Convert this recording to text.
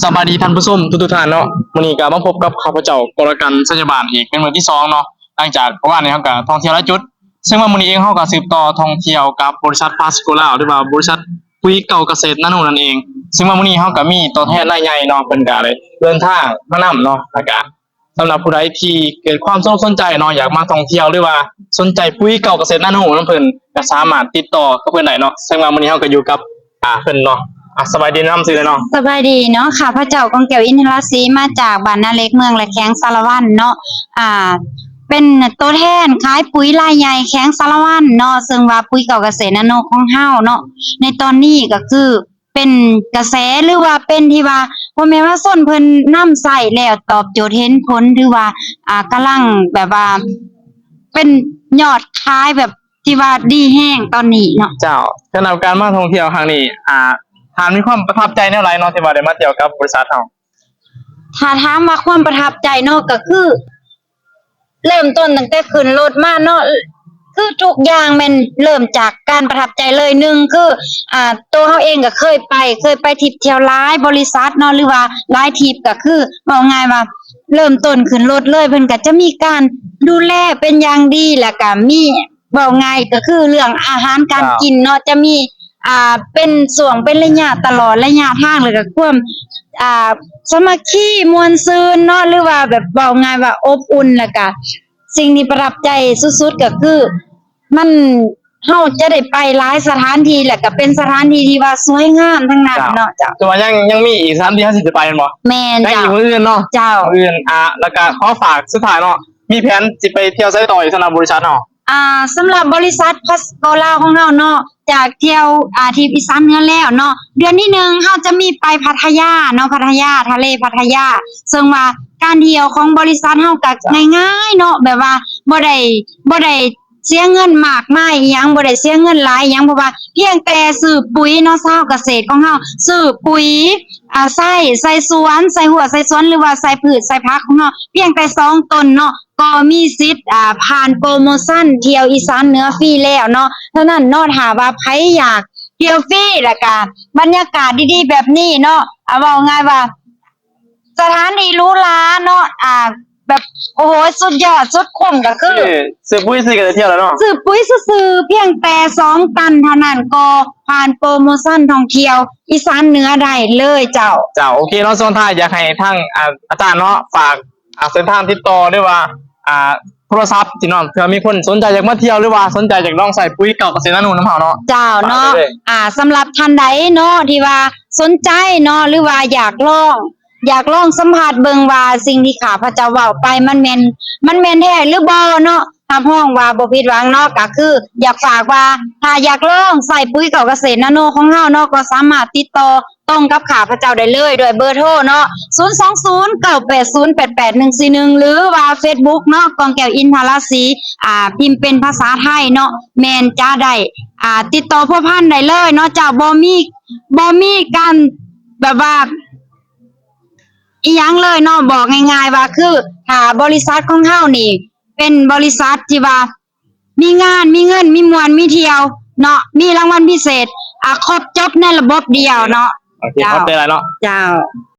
ສະບາຍດີທ່ານຜູ້ຊົມທຸກໆທ່ານເນາະ, ມື້ນີ້ກໍມາພົບກັບຂ້າພະເຈົ້າ ກໍລະກັນ ໄຊຍະບານ ອີກເປັນມື້ທີສອງເນາະ. ຫຼັງຈາກເມື່ອວານນີ້ເຮົາກໍທ່ອງທ່ຽວຫຼາຍຈຸດ, ເຊິ່ງວ່າມື້ນີ້ເອງເຮົາກໍສືບຕໍ່ທ່ອງທ່ຽວກັບບໍລິສັດພາສໂກລາວ ຫຼືວ່າບໍລິສັດປຸຍເກົ່າກະເສດນາໂນນັ້ນເອງ. ເຊິ່ງວ່າມື້ນີ້ເຮົາກໍມີຕົວແທນລາຍໃຫຍ່ເນາະ, ເພິ່ນກໍໄດ້ເດີນທາງມານຳເນາະ, ແລ້ວກໍ ສຳລັບຜູ້ໃດທີ່ເກີດຄວາມສົນ ສົນໃຈເນາະ, ຢາກມາທ່ອງທ່ຽວ ຫຼືວ່າສົນໃຈປຸຍເກົ່າກະເສດນາໂນນຳເພິ່ນ ກໍສາມາດຕິດຕໍ່ກັບເພິ່ນໄດ້ເນາະ. ເຊິ່ງວ່າມື້ນີ້ເຮົາກໍຢູ່ກັບ ອ່າ ເພິ່ນເນາະ. ອ່າ ສະບາຍດີ ແນະນຳຊື່ແດ່ເນາະ. ສະບາຍດີເນາະ, ຂ້າພະເຈົ້າ ກອງແກ້ວ ອິນທະລາສີ ມາຈາກບ້ານນາເຫຼັກ ເມືອງແລະແຂວງສາລະວັນເນາະ, ອ່າ ເປັນຕົວແທນຂາຍປຸຍລາຍໃຫຍ່ແຂວງສາລະວັນເນາະ, ເຊິ່ງວ່າປຸຍເກົ່າກະເສດນາໂນຂອງເຮົາເນາະ ໃນຕອນນີ້ກໍຄື ເປັນກະແສ ຫຼືວ່າເປັນທີ່ວ່າພໍ່ແມ່ປະຊາຊົນເພິ່ນນຳໃຊ້ແລ້ວຕອບໂຈດເຫັນຜົນ ຖືວ່າ ອ່າ ກຳລັງແບບວ່າເປັນຍອດຂາຍແບບທີ່ວ່າດີແຮງຕອນນີ້ເນາະ. ເຈົ້າ, ສຳລັບການມາທ່ອງທ່ຽວຄັ້ງນີ້ ອ່າ ທ່ານມີຄວາມປະທັບໃຈແນວໃດເນາະ ທີ່ວ່າໄດ້ມາທ່ຽວກັບບໍລິສັດເຮົາ? ຖ້າຖາມວ່າຄວາມປະທັບໃຈເນາະ ກໍຄື ເລີ່ມຕົ້ນຕັ້ງແຕ່ຂຶ້ນລົດມາເນາະ ຄືທຸກຢ່າງແມ່ນເລີ່ມຈາກການປະທັບໃຈເລີຍ. ໜຶ່ງຄື ອ່າ ໂຕເຮົາເອງກໍເຄີຍໄປ ເຄີຍໄປທຣິບທ່ຽວຫຼາຍບໍລິສັດເນາະ ຫຼືວ່າຫຼາຍທຣິບ ກໍຄືເວົ້າງ່າຍວ່າເລີ່ມຕົ້ນຂຶ້ນລົດເລີຍ ເພິ່ນກໍຈະມີການດູແລເປັນຢ່າງດີ ແລ້ວກໍມີ ເວົ້າງ່າຍກໍຄືເລື່ອງອາຫານການ ເຈົ້າ ກິນເນາະ ຈະມີ ອ່າ ເປັນຊ່ວງເປັນໄລຍະຕະຫຼອດໄລຍະທາງ ແລ້ວກໍຄວາມ ອ່າ ສາມັກຄີມ່ວນຊື່ນເນາະ ຫຼືວ່າແບບເວົ້າງ່າຍວ່າອົບອຸ່ນ. ແລ້ວກໍສິ່ງທີ່ປະທັບໃຈສຸດໆກໍຄືມັນ ເຮົາຈະໄດ້ໄປຫຼາຍສະຖານທີ່ ແລ້ວກໍເປັນສະຖານທີ່ທີ່ວ່າສວຍງາມທັງນັ້ນເນາະ. ເຈົ້າ ເຈົ້າ ແຕ່ວ່າຍັງ ຍັງມີອີກສະຖານທີ່ເຮົາຊິໄປແມ່ນບໍ່? ແມ່ນ ຍັງອີກ ເຈົ້າ ມື້ອື່ນເນາະ. ເຈົ້າ ມື້ອື່ນ ອ່າ ແລ້ວກໍຂໍຝາກສຸດທ້າຍເນາະ ມີແຜນຊິໄປທ່ຽວໃສຕໍ່ອີກສຳລັບບໍລິສັດເຮົາ? ອ່າ ສຳລັບບໍລິສັດພາສໂກລາວຂອງເຮົາເນາະ ຈາກທ່ຽວ ອ່າ ທີ່ອີສານເໜືອແລ້ວເນາະ ເດືອນທີໜຶ່ງເຮົາຈະມີໄປພັດທະຍາເນາະ ພັດທະຍາ ທະເລພັດທະຍາ. ເຊິ່ງວ່າການທ່ຽວຂອງບໍລິສັດເຮົາກໍ ເຈົ້າ ງ່າຍໆເນາະ ແບບວ່າບໍ່ໄດ້ ບໍ່ໄດ້ເສຍເງິນມາກມາຍອີ່ຫຍັງ ບໍ່ໄດ້ເສຍເງິນຫຼາຍອີ່ຫຍັງ ເພາະວ່າພຽງແຕ່ຊື້ປຸຍເນາະ ຊາວກະເສດຂອງເຮົາຊື້ປຸຍ ອ່າ ໃຊ້ ໃສ່ສວນ ໃສ່ຮົ້ວໃສ່ສວນ ຫຼືວ່າໃສ່ພືດໃສ່ຜັກຂອງເຮົາ ພຽງແຕ່ສອງຕົນເນາະ ກໍມີສິດ ອ່າ ຜ່ານໂປຣໂມຊັນທ່ຽວອີສານເໜືອຟຣີແລ້ວເນາະ. ເທົ່ານັ້ນເນາະ ຖ້າວ່າໃຜຢາກທ່ຽວຟຣີ ແລ້ວກະບັນຍາກາດດີໆແບບນີ້ເນາະ ອ່າ ເວົ້າງ່າຍວ່າສະຖານທີ່ຫຼູຫຼາເນາະ ອ່າ ແບບ ໂອ້ໂຫ ສຸດຍອດສຸດຄຸ້ມກໍຄື ຊື້ ຊື້ປຸຍຊື້ກໍໄດ້ທ່ຽວແລ້ວເນາະ ຊື້ປຸຍຊື່ໆ ພຽງແຕ່ສອງຕັນເທົ່ານັ້ນ ກໍຜ່ານໂປຣໂມຊັນທ່ອງທ່ຽວອີສານເໜືອໄດ້ເລີຍເຈົ້າ. ເຈົ້າ ໂອເຄເນາະ ຊ່ວງທ້າຍຢາກໃຫ້ທາງ ອ່າ ອາຈານເນາະ ຝາກ ອ່າ ເສັ້ນທາງຕິດຕໍ່ ຫຼືວ່າ ອ່າ ໂທລະສັບທີ່ເນາະ ເພື່ອມີຄົນສົນໃຈຢາກມາທ່ຽວ ຫຼືວ່າສົນໃຈຢາກລອງໃຊ້ປຸຍເກົ່າກະເສດນາໂນນຳເຮົາເນາະ. ເຈົ້າເນາະ ຝາກໄວ້ເລີຍ ອ່າ ສຳລັບທ່ານໃດເນາະ ທີ່ວ່າສົນໃຈເນາະ ຫຼືວ່າຢາກລອງ ຢາກລອງສຳຜັດເບິ່ງວ່າສິ່ງທີ່ຂ້າພະເຈົ້າເວົ້າໄປມັນແມ່ນ ມັນແມ່ນແທ້ຫຼືບໍ່ເນາະ, ຮັບຮອງວ່າບໍ່ຜິດຫວັງເນາະ. ກໍຄືຢາກຝາກວ່າ ຖ້າຢາກລອງໃຊ້ປຸຍເກົ່າກະເສດນາໂນຂອງເຮົາເນາະ ກໍສາມາດຕິດຕໍ່ ຕົງກັບຂ້າພະເຈົ້າໄດ້ເລີຍ ດ້ວຍເບີໂທເນາະ ສູນສອງສູນ ເກົ້າແປດສູນ ແປດແປດໜຶ່ງສີ່ໜຶ່ງ ຫຼືວ່າເຟສບຸກເນາະ ກອງແກ້ວ ອິນທະລາສີ ອ່າ ພິມເປັນພາສາໄທເນາະ ແມ່ນຈະໄດ້ ອ່າ ຕິດຕໍ່ພົວພັນໄດ້ເລີຍເນາະເຈົ້າ. ບໍ່ມີ ບໍ່ມີການແບບວ່າອີ່ຫຍັງເລີຍເນາະ, ບອກງ່າຍໆວ່າ ຄືຖ້າບໍລິສັດຂອງເຮົານີ້ເປັນບໍລິສັດທີ່ວ່າ ມີງານ ມີເງິນ ມີມ່ວນ ມີທ່ຽວເນາະ ມີລາງວັນພິເສດ ອ່າ ຄົບຈົບໃນລະບົບດຽວເນາະ. ໂອເຄ ເຈົ້າ ຂອບໃຈຫຼາຍເນາະ. ເຈົ້າ.